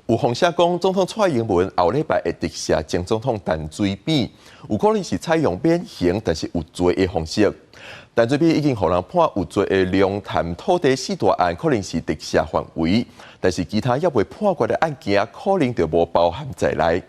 有風聲講，總統蔡英文後禮拜會特赦前總統陳水扁，有可能是採用免刑，但是有罪的方式。陳水扁已經予人判有罪的龍潭土地四大案，可能是特赦範圍，但是其他猶未判決的案件，可能就無包含在內。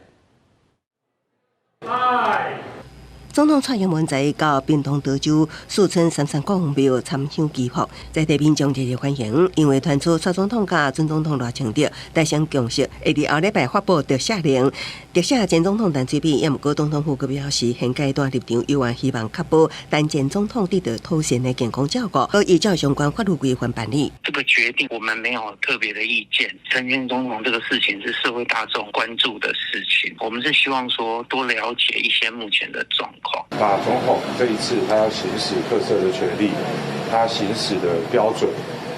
總統蔡英文在到屏東道州樹村三山國王廟參香祈福，在地民眾熱烈歡迎，因為傳出蔡總統佮準總統賴清德達成共識，會佇後禮拜發布特赦令，特赦前總統陳水扁，也毋過總統府閣表示，現階段立場猶原希望確保陳前總統得到妥善的健康照顧，閣依照相關法律規範辦理。這個決定我們沒有特別的意見。陳前總統這個事情是社會大眾關注的事情，我們是希望說多了解一些目前的狀況。馬總統這一次他要行使特赦的權利，他行使的標準、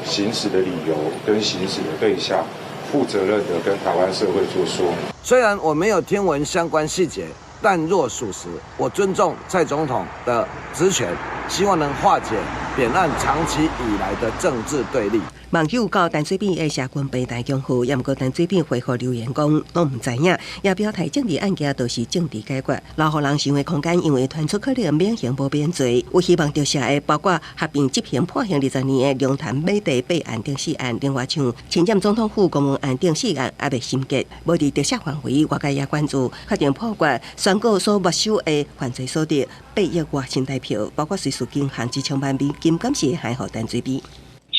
行使的理由跟行使的對象，負責任的跟台灣社會做說明。雖然我沒有聽聞相關細節，但若屬實，我尊重蔡總統的職權，希望能化解扁案長期以來的政治對立。網友到陳水扁的社群平台恭賀，也毋過陳水扁回覆留言講，攏毋知影，也表態政治案件都是政治解決，留予人想的空間，因為傳出可能免刑無免罪，有希望特赦的包括合併執行判刑20年的龍潭美地八案等四案，另外像侵佔總統府公文案等四案猶未審結，無佇特赦範圍，外界也關注確定判決宣告所沒收的犯罪所得8億外新台票，包括瑞士銀行一千萬美金，敢是會還予陳水扁？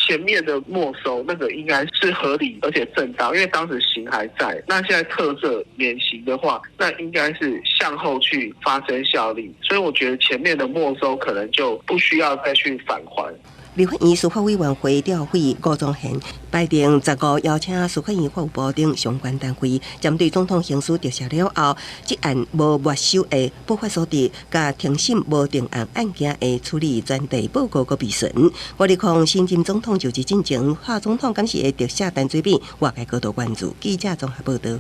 前面的沒收那個應該是合理而且正當，因為當時刑還在。那現在特赦免刑的話，那應該是向後去發生效力，所以我覺得前面的沒收可能就不需要再去返還。立法院司法委員會調委吳宗憲排定15邀請司法院法務部等相關單位，針對總統行使特赦了後，這案無沒收的不法所得，佮庭審無定案案件的處理專題報告閣備詢。我咧看新任總統就職進前，蔡總統敢是會特赦陳水扁，外界高度關注。記者綜合報道。